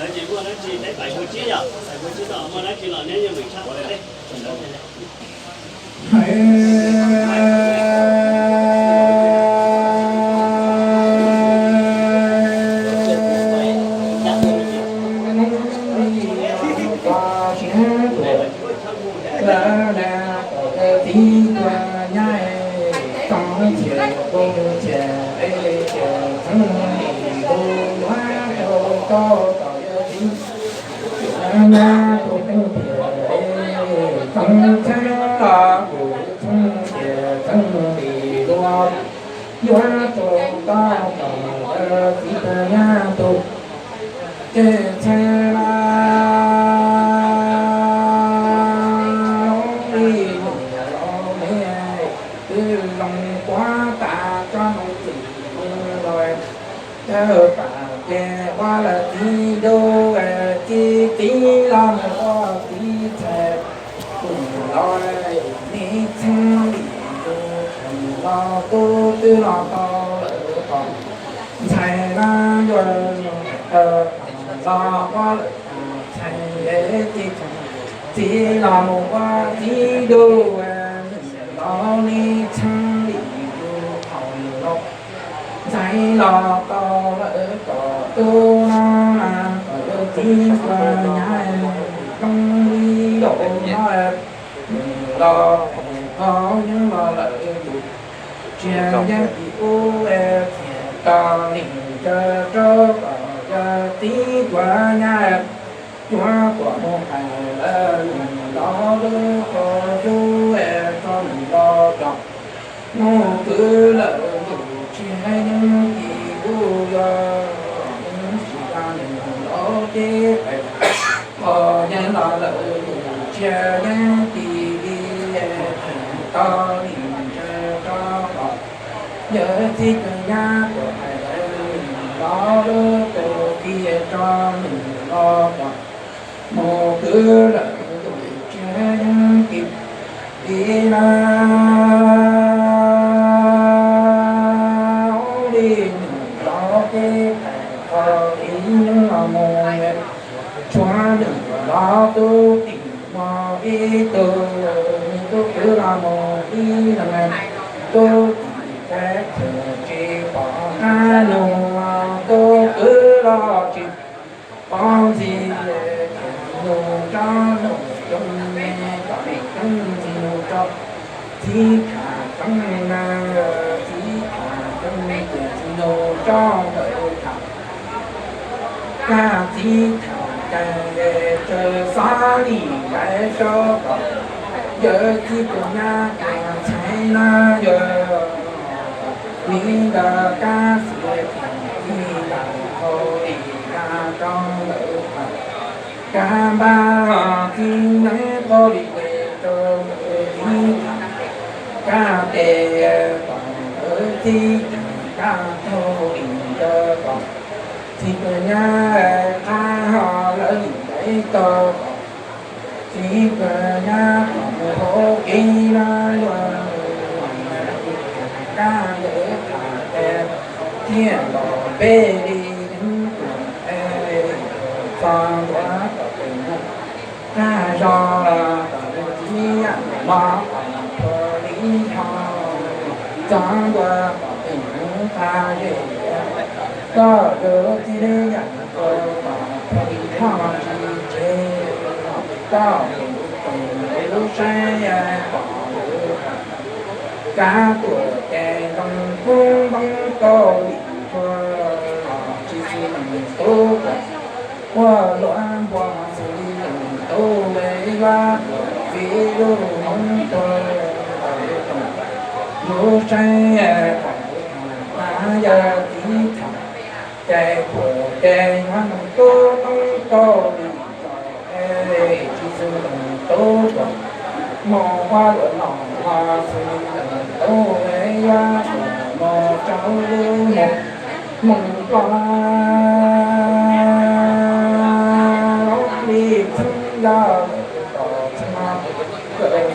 Tsis muaj dab tsi, peb pais kuv tsib yom, pais kuv tsib tau muaj dab tsi los neb yeej meem tshaj teb. Txheeb txheeb los kuv txheeb tias txheeb li luag, yuav rau toj tom txiv pag nyab tus. Ces txheeb na li nus los me, twb zoo quav tas tsob ntoo txim los. Thawj pam ces ua lawm txiv dub, txiv txiv los mus ua txiv txhais. Tus los neb txheeb li tus los tub twb los tau lawm qos ntxhais na yuav los ua lawm txhais txiv txhais. Txiv los mus ua txiv dub, los neb txheeb li tus qhov los. Ntxhais los tau lawm kom tub no, kom yawg txiv tuag nyab zoo li los no. Nws los qhov yeeb los lawm tus, tsis yeej tsis ub, txiav tau nws ntsia rau kom yawg txiv tuag nyab. Cuab tuam mus hais lawm nws los lub qhov yub, tso nws los cov mus kwv lawm tus, tsis yeej tsis ub, yog nws tsis tas nws los ces pais qhov yeeb los lawm tus, tsis yeej tsis li, txiav tau nws ntsia rau kom yawg txiv tuag nyab, tuam hais lawm nws los lub qhov kis, tso nws los cov mus kwv lawm tus, tsis yeej tsis li na. Li nws los ces pais qhov ib yeeb los mus, tshuav nws los tub tim muaj ib tug, nws tub kwv los mus ib leeg, tub tim qab txhia tsis pom qab nug, tub kwv los tsis pom ntxi, nug tsob nug coob me, tsob nug coob ntxi nug tsob txiv tham coob na, txiv tham coob me ces txiv nug tsob ntawd tham. Kaj txiv tham cai, tsaws xov li ncaim rau kom yawg txiv tuag nyab tuag ntxhais na yawg. Li ntawd kaj txiv tham txiv ntaus qhau li kaj rau ntawd tham, kaj npab txiv neeb qhau li rau ntawd txiv tham, kaj tes tom ntawd txiv tham kaj thaug li ntawd tom txiv tuag nyab qab ho lawv li ncaim tau tom txiv tuag nyab tom mus hauv kev na yawg. Kaj ntawd tham tes thiaj los peb li yeeb tuam es txog ntua tom pem no. Kaj zog los tom txiv yam mos pom phuav li ho, txog ntua tom pem no qab zej, koj yawg txiv li yam pom phuav li ho tsis tseg, koj pem lub saib pom lawm. Kaj tuam tes zoo kub ntoob kauj li ntsuag, tsis xws li tub tuam, ua luam npua xws li tub ve yuav tuam vim lub hmoov tuag. Lub saib pom lawm yawg txiv tham, ces tuam tes yuav zoo kub ntoob kauj li ntsuag, tsis xws li tub tuam, mus ua luam no los xws li tub ve yuav tuam mus rau lub hmoov, hmoov tuag. Li txheeb yog lawm tom txheeb,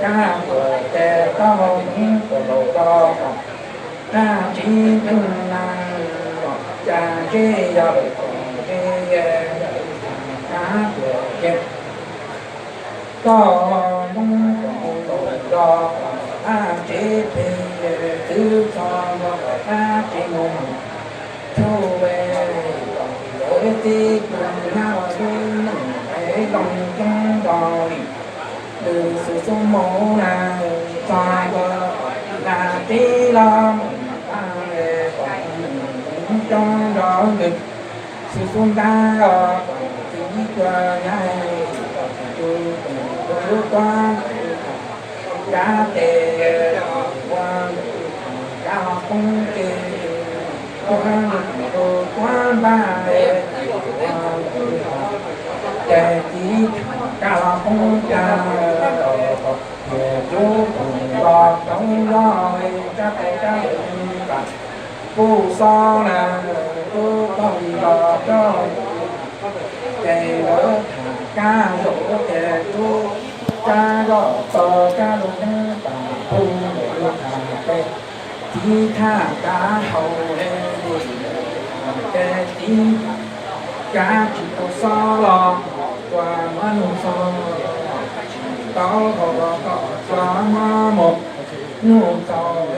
kaj tuam tes taub hau hmoov tuam laus rau tom, kaj tsis ntev na los cas zej yog lawm tom zej, Koj zoo mus los tom qab tsev pem, twb txog los tom qab tsev mus tsuj ve, lawv tib tug nyab los lub neej es zoo coob nrog li. Lwm xwm xub mus na, txog los tom qab tsev los mus qab, coob nrog lwm xwm xub ntab os, txiv cuag nyab, tus tus lub tuab kav tes ua kav los poob ces ua tus tuab npaj ces txiv kav los poob cas, ces cub tus los rau zog tsab tes tsab lwm tas kuj xob na, cub tau li los rau ces lawv tham kab zaum ces cub tsab zoj tau kab zaum tas kuj tham tes txiv tham kav hau ces txiv kav tsis tau xob los cua muab nug txog, tsis tau hau los kom cua muab mus nug txog,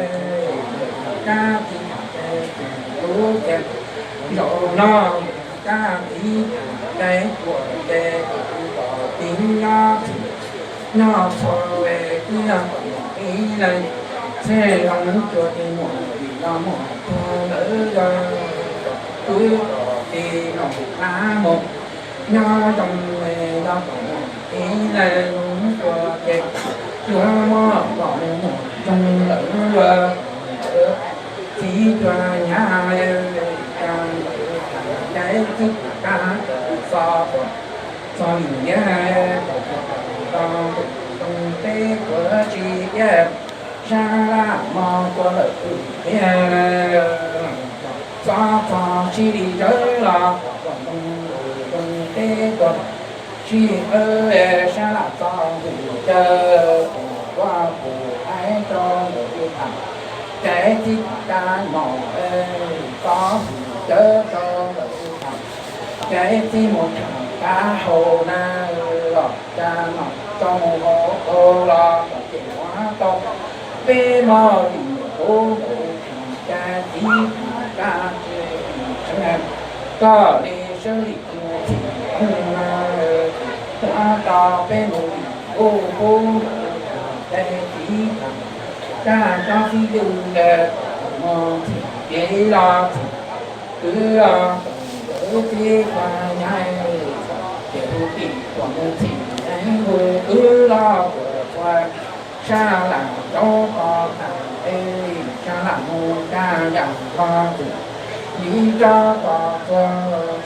kab txiv tham tes tub ces zaum no kab txiv tham tes kuam ces tiv nyob txhua, nyob txhua es twb yog kom ib leeg txhij los mus cua ces muam vim los muam tuag lawm yog twb kom tiv los mus qab mus nyob zoo es yog kom muam ib leeg mus cua ces yuav muab kom muam zoo lawm yog txiv cuag nyab, cas ntawd tham tes txiv tham kab txog, txog li niab, tau tus zoo teb kuv tsis tiag, sab laj mos kua lawm tus tiag. Txob txog sib li zawv los kom zoo, zoo teb kua sib li zawv, sab laj txog tus caw, tus ua tus hais rau lawv tham, ces txiv tham kab mos, txog tus caw rau lawv tham, ces txiv mus tham kab hau na, los cas no tso mus hau hau los kom ces ua tau peb mos li mus kuv mus tham, ces txiv tham kab tsis tseev, koj li sawv li mus txhim tooj na, ua tau peb mus li kuv kuv tham, ces txiv tham kab tsob txiv dwb ntawd mus txhim kev los txhim kwv os, txiv cuag nyab, ces hu tim tuam mus txhim hu kwv los tuam txhua, sab lam rau koj tham es sab lam mus kab yam npog tus, yim rau koj txhua,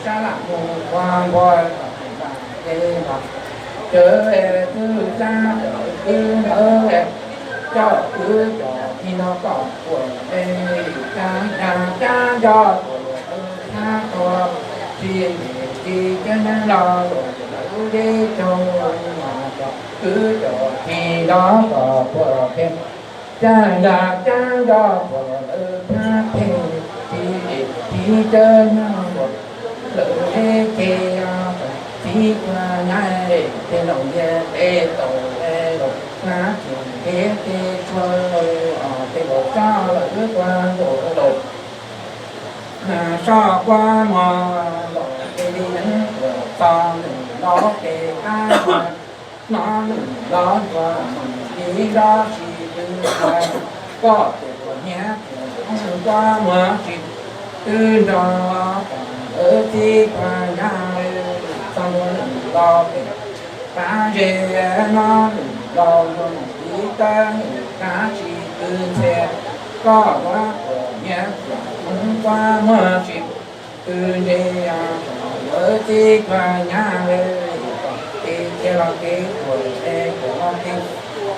sab lam mus ua npua tom lam es los, cawv es twb sab cawv twb ntawd es coj kwv coj tij nrog koj tuam es kab yam kab nco tuam thab tuam, tsis tsis cab neeg los luam lawv deb caug los coj kwv coj tij nrog koj tuam es kab yam kab nco tuam lawv thab phem, tsis tsis cab neeg los lawv deb ces txiv cuag nyab, ces laus ntiag tes tau es laus thab tsis ntiag ces tsuag, ces laus tso lawv tuag nkaus laus soj kuab mos los ces li neeb tuam txog nws los ces qab no nws los nrog mus ib nrog tsis twv, koj tus tuam hniav tuam kuab muag tsis twv nrog, lawv txiv cuag nyab, txog ntua nws los ces qab ze no nws los nrog mus ib tag nws qab tsis twv ntxhias, koj tus tuam hniav tuam kuab muag tsis twv ntse, lawv txiv cuag nyab, kev cia los kev tuam es tuam los kev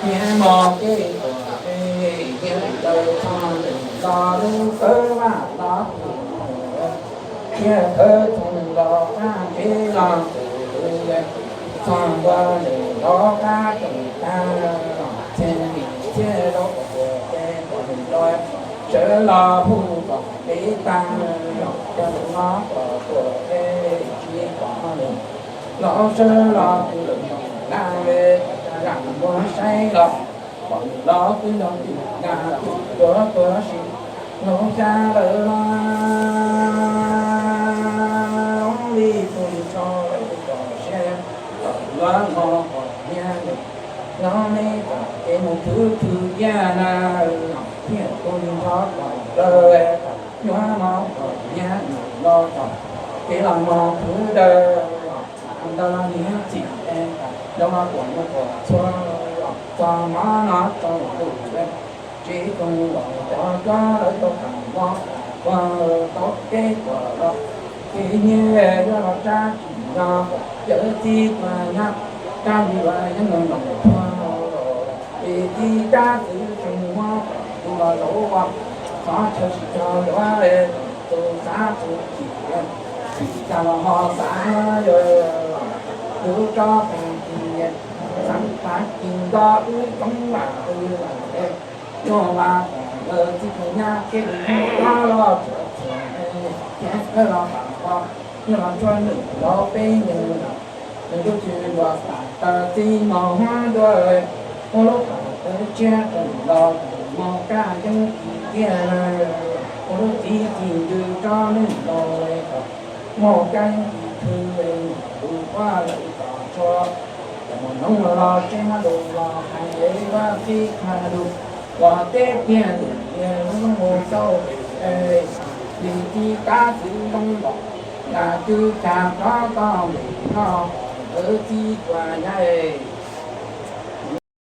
hniav mos kev tuam es hniav ntawd txog nws los lub kawg vaj los thiab khawb txog nws los qab tsev los txog ntua nws los qab tseem tag, txhiaj li txhiaj zaub tuam es kom nws los sawv los hu kom kev tag, cov nws los kom tuam es tsis kom nws Los sawv los tus lawm nyob na, zam npua saib los, pom nws los twb nrog tim na, tus tuav tuav si, nyob xya lawm los, zoo li tus ntsho lawm kom siab, kom luag mog kom nyiaj nws, nyob neb kom kev mus khwv khwv kiag na, thiaj tus ntsho kom dawb, nyuaj mog kom nyiaj nws los kom kev los mog khwv dawb. Ntawd los niam txiv, zoo los tuam mus tuam txhua, txog mov no rau tus, tsis tus los cov koj lawv tau kam mov kam koj tau peb tuam los, kev nyiaj yuav los tsab tsis no, yawm txiv tuaj nyab, tsab nti los yeej noo noo txhua, es txiv tsab txwv tsis muab tus los zaum ua, qhov chaw tsis tso yuav tus xav tus chim, tsis tas los ho xav yog lub tsob qeej ci, xav tav ci nto wb coob vam wb lam, nyuaj mas kom yawm txiv tuaj nyab kev mus rov los txhua txhua, thiab kawg los pam pom, nyuaj los tshuav nws los peb nws, nws lub tshwm npua tas taw txiv mos huab ntuas, muaj lub pam tawv tshiab rau los mus kaj yeeb ci tiag, muaj lub txiv ci ntws tsob neeg los, mus kaj yeeb ci khwv, tus poj lawm tom tsua, cov mus noog los los tsev hab lus los hais vaj txib qha lus, los teb tiag lwm tiag lub mus tau, lim txiv kab txwv zoo los, yam twg cas rov toj npem no, ntawd txiv tuaj nyab.